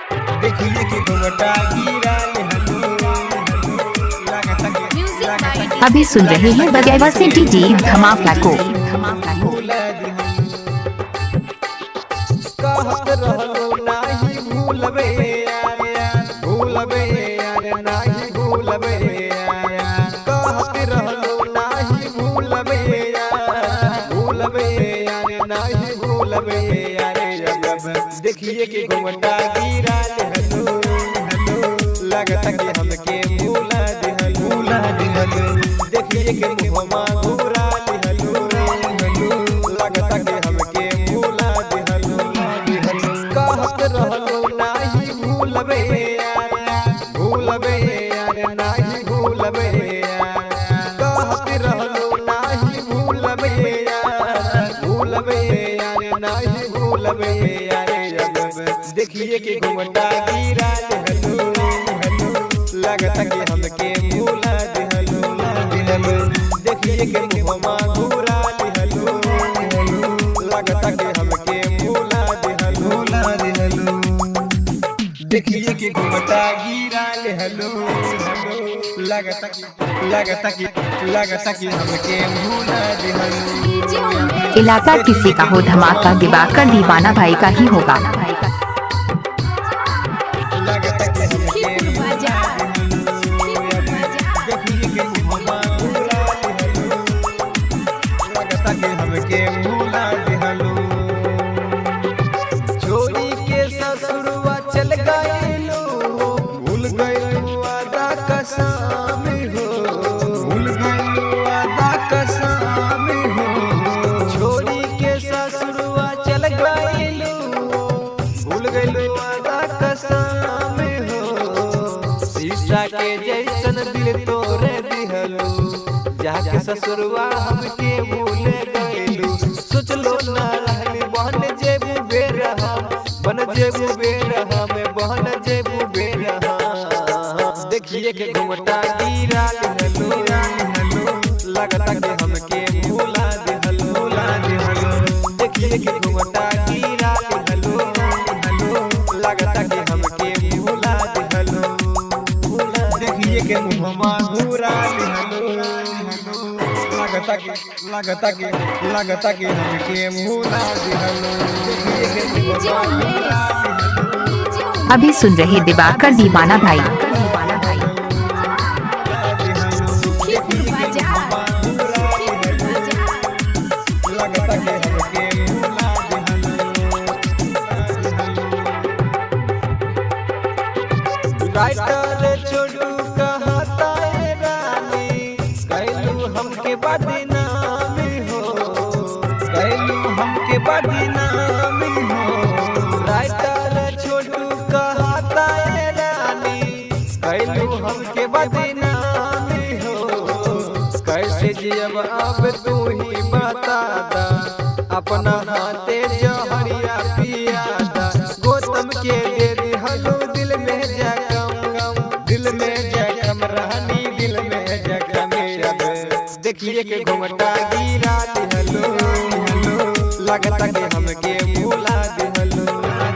देखिए कि घुंघटा गिरा लेहलू लागता कि म्यूजिक लागता बाय कि अभी सुन रहे हैं बगैर से डीजे धमाका को। भूला दिहलू। कहत रहलो नाही भूलबे यार, भूलबे यार, नाही भूलबे यार। कहत रहलो नाही भूलबे यार, भूलबे यार, नाही भूलबे यार। अब देखिए कि घुंघटा गिरा लेहलू, लगता कि हमके भूला दिहलू, भूला दिहलू। देखिए कि मुहमा घुरा दिहलू, लगता कि हमके भूला दिहलू, दिहलू। कहत रहलो नाही भूलबे यार, भूलबे यार, नाही भूलबे यार। कहत रहलो नाही भूलबे यार, भूलबे यार, नाही भूलबे यार। अब देखिए कि घुंघटा गिरा दिहलू, लगता कि हमके भूला दिहलू, दिहलू। देखिए कि मुहमा घुरा दिहलू, लगता कि हमके भूला दिहलू, भूला दिहलू। देखिए कि घुंघटा गिरा लेहलू, लगता कि लगता कि लगता कि हमके भूला दिहलू। डीजे उमेश। इलाका किसी का हो धमाका दिवाकर दीवाना भाई का ही होगा। लगता कि हमके सुखीपुर बाजार, सुखीपुर बाजार। देखिए कि मुहमा घुरा दिहलू, लगता कि हमके भूला दिहलू। छोरी के ससुरवा चल गइलू, भूल गइलू वादा कसम हो, भूल गइलू वादा कसम हो। छोरी के ससुरवा चल गइलू, भूल गइलू वादा कसम हो। शीशा के जैसन दिल तोरे दिहलू, जाके ससुरवा हमके भूल गइलू। सोचलो ना रहली बहन जेबू बेर हम, बन जेबू बेर हम, बहन जेबू बेर हम। देखिए के घुंघटा गिरा दिहलू, लगता कि हमके भूला दिहलू, भूला दिहलू। देखिए के घुंघटा गिरा दिहलू, लगता कि हमके भूला दिहलू। देखिए के मुहमा घुरा दिहलू, लगता कि लगता कि लगता कि हमके भूला दिहलू। देखिए के डीजे मुहमा उमेश, डीजे उमेश। अभी सुन रहे दिवाकर दीवाना भाई। सुखीपुर बाजार, सुखीपुर बाजार। लगता कि हमके भूला दिहलू। राइटर छोड़ू कहता है रानी, कैलू हमके बदनामी हो, कैलू हमके बदनामी हो। राइटर छोड़ू कहता है रानी, कैलू हमके बदनामी हो। कैसे जियब अब तू ही बता दा, अपना हाथे जहरिया पिया दा। गौतम के दे दिहलू दिल में जखम, दिल में जखम रानी, दिल में जखम। अब देखिए के घुंघटा गिरा दिहलू, लगता कि हमके भूला दिहलू,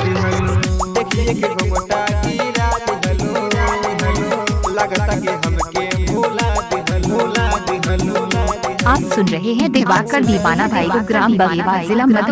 दिहलू। देखिए के घुंघटा गिरा दिहलू, लगता कि हमके भूला दिहलू, दिहलू। आप सुन रहे हैं दिवाकर दीवाना भाई को ग्राम बगेवा जिला मध्य